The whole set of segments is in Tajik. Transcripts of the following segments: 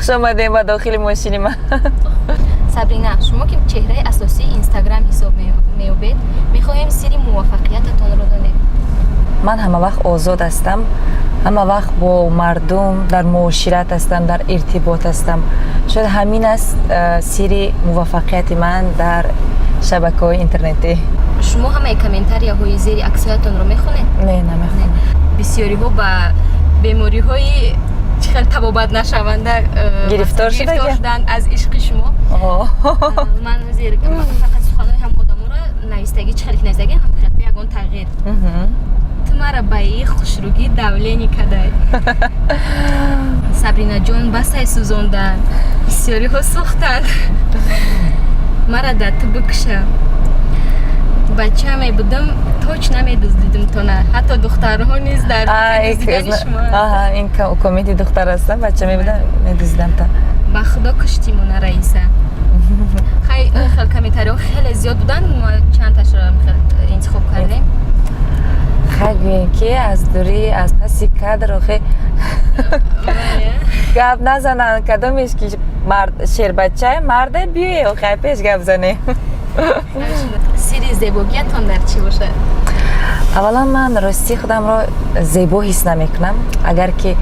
Хуш омадем ба дохили мошини ман. Сабрина, шумо ки чеҳраи асосии Инстаграм ҳисоб меёбед, мехоҳем сирри муваффақиятатонро донем. Ман ҳама вақт озод ҳастам, ҳама вақт бо мардум дар муошират ҳастам, дар иртибот ҳастам. Шояд ҳамин аст сирри муваффақияти ман дар шабакаҳои интернетӣ. Шумо ҳамаи комментарияҳои зери аксҳоятонро мехонед? Не, намехонам. Бисёриҳо ба бемориҳои чӣ хел табобат нашаванда Гирифтор шудагӣ? шуданд аз ишқи шумо. Ман зер фақат суханои ҳам одаморо навистагӣ, чӣ хел ки навистагӣ, ҳам хел, ягон тағйир. Ту мара ба и хушрӯгӣ давление кадай, Сабринаҷон, басай сӯзондан, бисёриҳо сӯхтанд, мара дар ту бикуша, бача мебудам, точ намедуздидим тона, ҳатто духтарҳо низ дар дуздидани шумо. Аҳа, ин комменти духтар ҳастам, бача мебудам, медуздидам та. Ба худо, куштимона, Раиса. Хай, хел комментариҳо хеле зиёд буданд, мо чандташро хел интихоб кардем. Хай, гӯем, ки аз дурӣ, аз паси кадр охе гап назананд. Кадомеш ки мард, шербача, марде, биёе, охе, пеш гап занем. Сирри зебогиятон дар чӣ бошад? Аввалан, ман ростӣ худамро зебо ҳис намекунам. Агар ки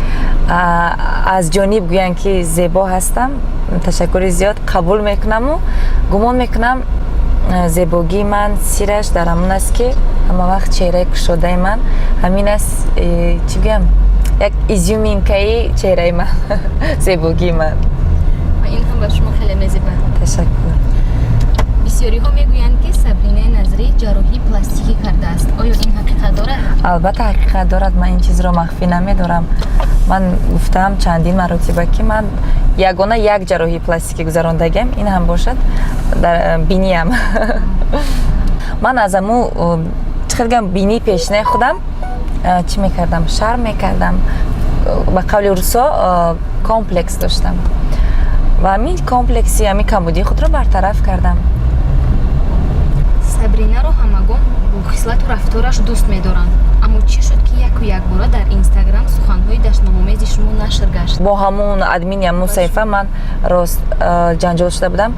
аз ҷониб гӯянд, ки зебо ҳастам, ташаккури зиёд, қабул мекунаму гумон мекунам, зебогии ман сираш дар ҳамон аст, ки ҳама вақт чеҳраи кушодаи ман ҳамин аст. Чӣ гӯям, як изюминкаи чеҳраи ман, зебогии ман. Ва ин ҳам ба шумо хеле мезебад. Ташаккур. Бисёриҳо мегӯянд, ки Сабринаи Назрӣ ҷарроҳии пластикӣ кардааст. Оё ин ҳақиқат дорад? Албатта, ҳақиқат дорад. Ман ин чизро махфӣ намедорам. Ман гуфтаам чандин маротиба, ки ман ягона як ҷарроҳии пластикӣ гузарондагиам, ин ҳам бошад дар биниям. Ман аз аму, чӣ хел гӯям, бинии пешинаи худам чӣ мекардам, шарм мекардам, ба қавли русо комплекс доштам ва ҳамин комплекси, ҳамин камбудии худро бартараф кардам. Сабринаро ҳамагон бо хислату рафтораш дӯст медоранд, аммо чӣ шуд, ки яку якбора дар Инстаграм суханҳои дашномомези шумо нашр гашт? Бо ҳамун админи ҳамун саҳифа ман рост ҷанҷол шуда будам,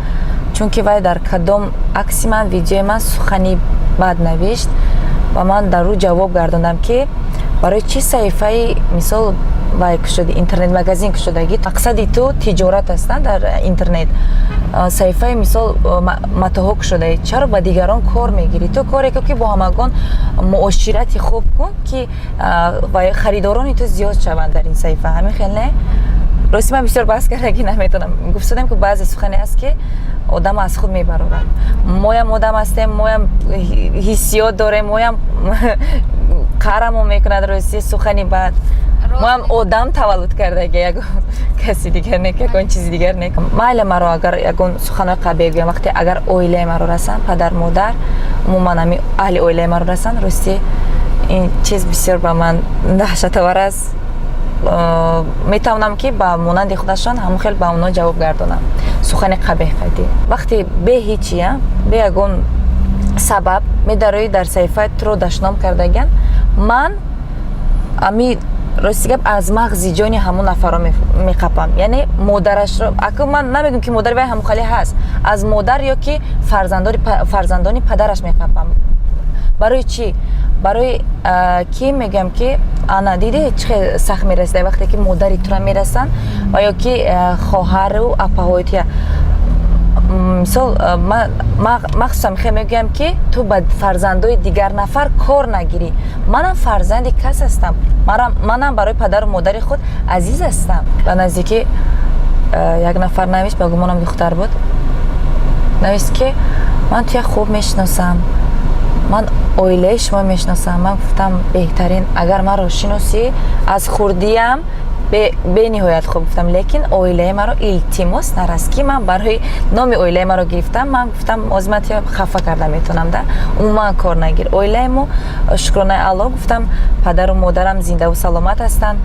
чунки вай дар кадом акси ман, видеои ман сухани бад навишт ва ман дар ӯ ҷавоб гардондам, ки барои чӣ саҳифаи, мисол, вай кушоди, интернет-магазин кушодагӣ, мақсади ту тиҷорат аст дар интернет, саҳифаи, мисол, матоҳо кушодаӣ, чаро ба дигарон кор мегирӣ? Ту коре кун, ки бо ҳамагон муоширати хуб кун, ки харидорони ту зиёд шаванд дар ин саҳифа. Ҳамин хел не? Рости, ман бисёр баҳс кардагӣ наметавонам. Гуфтодем, ки баъзе сухане аст, ки одам аз худ мебарорад. Моям одам ҳастем, моям ҳиссиёт дорем, моям қаҳрамон мекунад, рости, сухани бад. Моям одам таваллуд кардаги, ягон каси дигар не, ягон чизи дигар не. Майли, маро агар ягон суханои қабеҳ гӯям, вақте агар оилаи маро расанд, падар, модар, умуман ҳами аҳли оилаи маро расанд, рости, ин чиз бисёр ба ман даҳшатовар аст. Метавонам, ки ба монанди худашон ҳамон хел ба онҳо ҷавоб гардонам. Сухани қабеҳ қайдӣ, вақте бе ҳичия, бе ягон сабаб медароӣ, дар саҳифаи туро дашном кардагиан, ман ами, рости гап, аз мағзи ҷони ҳамон нафарро меқапам, яъне модарашро. Ака, ман намегӯм, ки модари вай ҳамухале ҳаст, аз модар ё ки фарзандони падараш меқапам. Барои чӣ? Барои ки мегӯям, ки ана диди, чӣ хел сахт мерасида, вақте ки модари тура мерасанд ва ё ки хоҳару апаҳои туя. Мисол, махсусан мехоҳам, мегӯям, ки ту ба фарзандои дигар нафар кор нагирӣ. Манам фарзанди кас ҳастам, манам барои падару модари худ азиз ҳастам. Ба наздикӣ як нафар навишт, ба гумонам духтар буд, навишт, ки ман туя хуб мешиносам, ман оилаи шумо мешиносам. Ман гуфтам: беҳтарин, агар маро шиносӣ аз хурдиям бениҳоят хуб, гуфтам, лекин оилаи маро, илтимос, нарас, ки ман барои номи оилаи маро гирифтам. Ман гуфтам, ҳозир ман туя хафа карда метавонам да, умуман кор нагир. Оилаи мо, шукронаи Аллоҳ, гуфтам, падару модарам зиндаву саломат ҳастанд.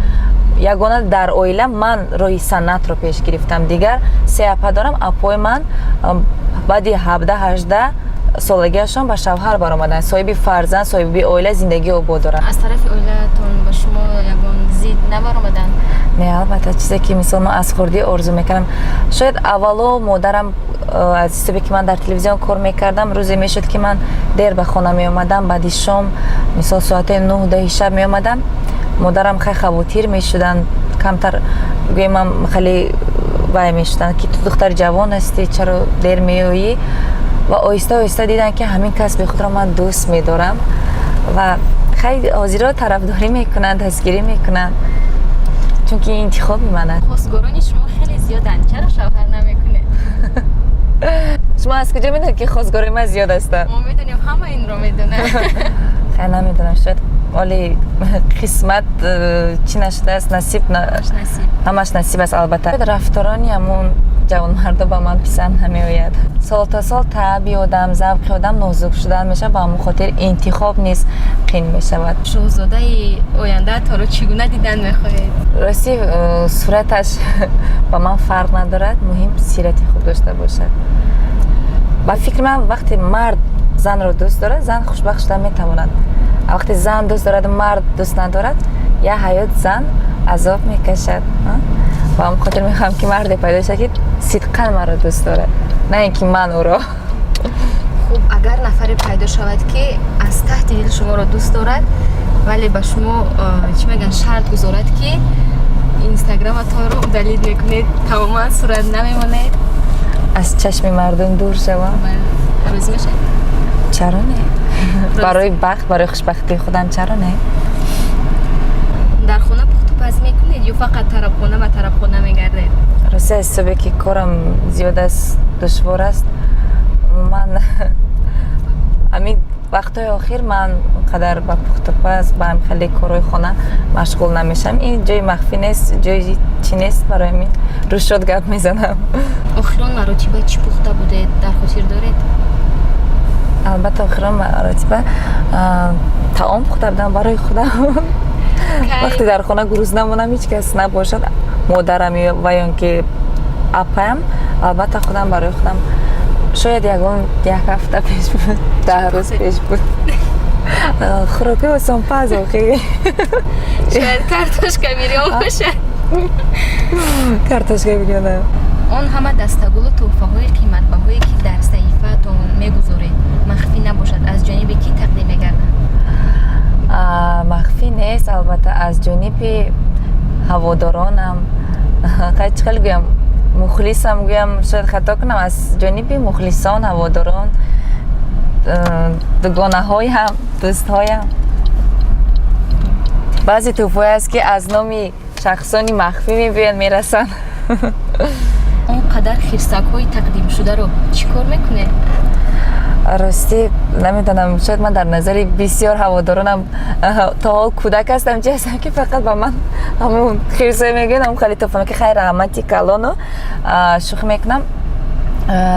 Ягона дар оила ман роҳи санъатро пеш гирифтам. Дигар се апа дорам. Апои ман баъди 17-18 солагиашон ба шавҳар баромаданд, соҳиби фарзанд, соҳиби оила, зиндагии обод доранд. Аз тарафи оилаатон ба шумо ягон зид набаромаданд? Не, албатта, чизе ки, мисол, ман аз хурдӣ орзу мекардам. Шояд аввало модарам аз ҳисобе ки ман дар телевизион кор мекардам, рӯзе мешуд, ки ман дер ба хона меомадам, баъди шом, мисол, соати 9-10 шаб меомадам. Модарам хай хавотир мешуданд, камтар гӯемам, хеле вай мешуданд, ки ту духтари ҷавон ҳастӣ, чаро дер меоӣ? Ва оҳиста оҳиста диданд, ки ҳамин касби худро ман дӯст медорам, ва хай ҳозиро тарафдорӣ мекунанд, дастгирӣ мекунанд, чунки ин интихоби ман аст. Хостгорони шумо хеле зиёданд, чаро шавҳар намекунед? Шумо аз куҷо медонед, ки хостгорои ман зиёд ҳастанд? Мо медонем, ҳама инро медонанд. Хай, намедонам, шояд оли қисмат чӣ нашудааст, насиб. Насиб. Ҳамаш насиб аст, албатта. Рафторони ҳамун ҷавонмардо ба ман писанд намеояд. Сол то сол таъби одам, завқи одам нозук шудан мешавад, ба ҳамон хотир интихоб низ қин мешавад. Шоҳзодаи ояндаатонро чӣ гуна дидан мехоҳед? Рости, сураташ ба ман фарқ надорад, муҳим сирати хуб дошта бошад. Ба фикри ман, вақте мард занро дӯст дорад, зан хушбахт шуда метавонад, а вақте зан дӯст дорад, мард дӯст надорад, як ҳаёт зан азоб мекашад. Ба ҳамон хотир мехоҳам, ки марде пайдо шавад, ки сидқан маро дӯст дорад, на ин ки ман ӯро. Хуб, агар нафаре пайдо шавад, ки аз таҳти дил шуморо дӯст дорад, вале ба шумо чӣ мегӯянд, шарт гузорад, ки инстаграматонро удалить мекунед, тамоман сурат намемонед? Аз чашми мардум дур шавам? Розӣ мешавед? Чаро не? Барои бахт, барои хушбахтии худам, чаро не? Дар хона пухтупаз мекунед ё фақат тарабхона ба тарабхона мегардед? Рости, аз ҳисобе ки корам зиёд аст, душвор аст, умуман ҳамин вақтҳои охир ман он қадар ба пухтупаз, ба ҳамин хеле корҳои хона машғул намешавам. Ин ҷои махфӣ нест, ҷои чӣ нест, барои ҳамин рӯшод гап мезанам. Охирон маротиба чӣ пухта будед, дар хотир доред? Албатта, охирон маротиба таом пухта будам барои худам. Вақте дар хона гурусна монам, ҳеҷ кас набошад, модарам ва ё ки апаям, албатта, худам барои худам. Шояд ягон як ҳафта пеш буд, 10 рӯз пеш буд. Хӯроки осонпаз охи. Шояд картошка бирён бошад? Картошка бирёна. Он ҳама дастагулу тӯҳфаҳои қиматбаҳое, ки дар саҳифаатон мегузоред, махфӣ набошад, аз ҷониби кӣ тақдим мегарданд? Махфӣ нест, албатта, аз ҷониби ҳаводоронам. Хай, чӣ хел гӯям, мухлисам гӯям, шояд хато кунам, аз ҷониби мухлисон, ҳаводорон, дугонаҳоям, дӯстҳоям. Баъзе тӯҳфаҳое аст, ки аз номи шахсони махфӣ мебиёянд, мерасанд. Он қадар хирсакҳои тақдимшударо чӣ кор мекунед? Ростӣ, намедонам, шояд ман дар назари бисёр ҳаводоронам то ҳол кӯдак ҳастам, чи ҳастам, ки фақат ба ман ҳамун хирсое мегӯянд, ҳамун хеле тӯҳфа, ки хайр, раҳмати калону шӯхӣ мекунам.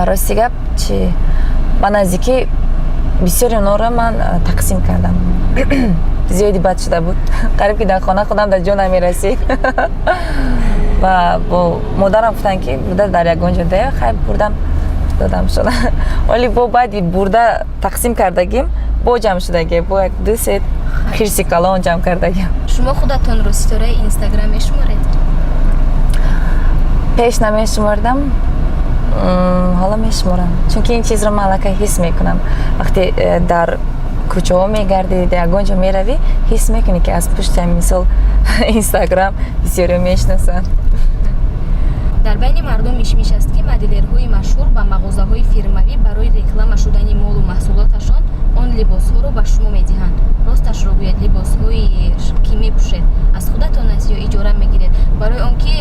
Рости гап, чи ба наздикӣ бисёри онҳоро ман тақсим кардам. Зиёди бад шуда буд, қариб ки дар хона худам дар ҷо намерасид, ва бо модарам гуфтанд, ки бурда дар ягон ҷо дая. Хай, бурдам, додам шуда. Вале бо баъди бурда тақсим кардагим, бо ҷамъ шудагӣ, бо як ду се хирси калон ҷамъ кардагим. Шумо худатонро ситораи Инстаграм мешуморед? Пеш намешумордам, ҳоло мешуморам, чунки ин чизро ман аллакай ҳис мекунам. Вақте дар кӯчаҳо мегардӣ, ягон ҷо меравӣ, ҳис мекунӣ, ки аз пушти ҳамин, мисол, Инстаграм бисёриҳо мешиносанд. Дар байни мардум мишмиш аст, ки моделерҳои машҳур ба мағозаҳои фирмавӣ барои реклама шудани молу маҳсулоташон он либосҳоро ба шумо медиҳанд. Росташро гӯяд, либосҳое ки мепӯшед, аз худатон аст ё иҷора мегиред? Барои он ки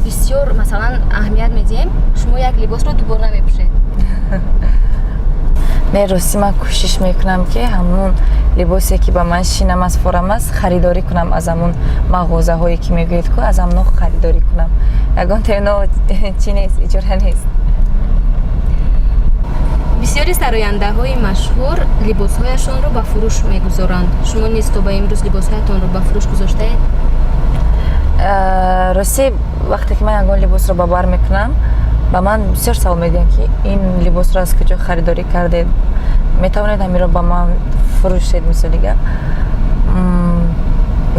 бисёр, масалан, аҳамият медиҳем, шумо як либосро дубор намепӯшед. Не, ростӣ, ман кӯшиш мекунам, ки ҳамун либосе, ки ба ман шинам аст, форам аст, харидорӣ кунам. Аз ҳамун мағозаҳое, ки мегӯед ку, аз ҳамно харидорӣ кунам. Ягон тено чӣ нест, иҷора нест. Бисёри сарояндаҳои машҳур либосҳояшонро ба фурӯш мегузоранд. Шумо низ то ба имрӯз либосҳоятонро ба фурӯш гузоштаед? Ростӣ, вақте ки ман ягон либосро ба бар мекунам, ба ман бисёр савол медиҳанд, ки ин либосро аз куҷо харидорӣ кардед, метавонед ҳаминро ба ман фурӯшед, мисоли гап.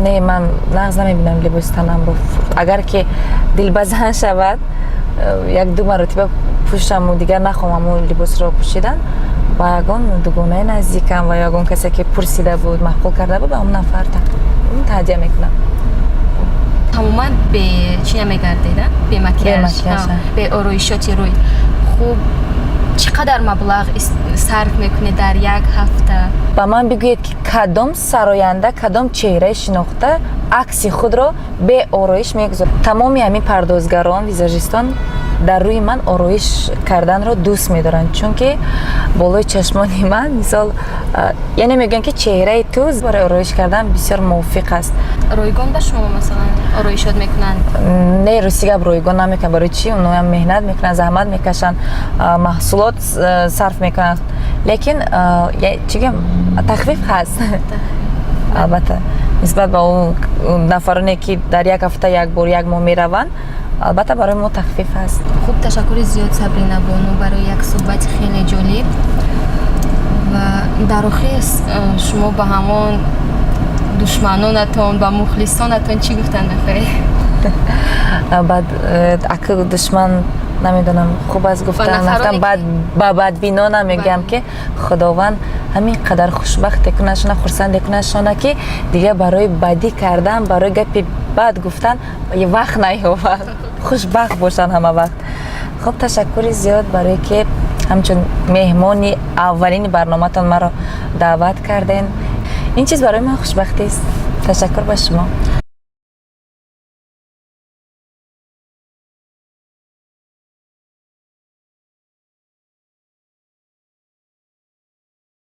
Не, ман нағз намебинам либоси танамро. Агар ки дилбазан шавад, як ду маротиба пӯшаму дигар нахоҳам ҳамун либосро пӯшидан, ба ягон дугонаи наздикам ва ягон касе, ки пурсида буд, маъқул карда буд, ба он нафар таҳдия мекунам. Тамоман бе чӣ намегардед, бе макияж, бе ороишоти рӯй. Хуб, чӣ қадар маблағ сарф мекунед дар як ҳафта? Ба ман бигӯед, ки кадом сароянда, кадом чеҳраи шинохта акси худро бе ороиш мегузорад? Тамоми ҳамин пардозгарон, визажистон дар рӯи ман ороиш карданро дӯст медоранд, чунки болои чашмони ман, мисол, яъне мегӯянд, ки чеҳраи ту барои ороиш кардан бисёр мувофиқ аст. Ройгон ба шумо, масалан, ороишот мекунанд? Не, рости гап, ройгон намекунанд. Барои чӣ? Оноям меҳнат мекунанд, заҳмат мекашанд, маҳсулот сарф мекунанд, лекин чӣ гӯям, тахфиф ҳаст, албатта, нисбат ба он нафароне, ки дар як ҳафта як бор, як моҳ мераванд. Албатта, барои мо тахфиф ҳаст. Хуб, ташаккури зиёд, Сабрина бону, барои як суҳбати хеле ҷолиб. Ва дар охир шумо ба ҳамон душманонатон, ба мухлисонатон чӣ гуфтан мехоҳед? Баъд ака, душман, намедонам, хуб аст гуфтан, ба бадбинонам мегӯям, ки Худованд ҳамин қадар хушбахте кунадшона, хурсанде кунадшона, ки дигар барои бадӣ кардан, барои гапи бад гуфтан вақт наёбад, хушбахт бошанд ҳама вақт. Хуб, ташаккури зиёд барое ки ҳамчун меҳмони аввалини барноматон маро даъват карден. Ин чиз барои ман хушбахтист. Ташаккур ба шумо.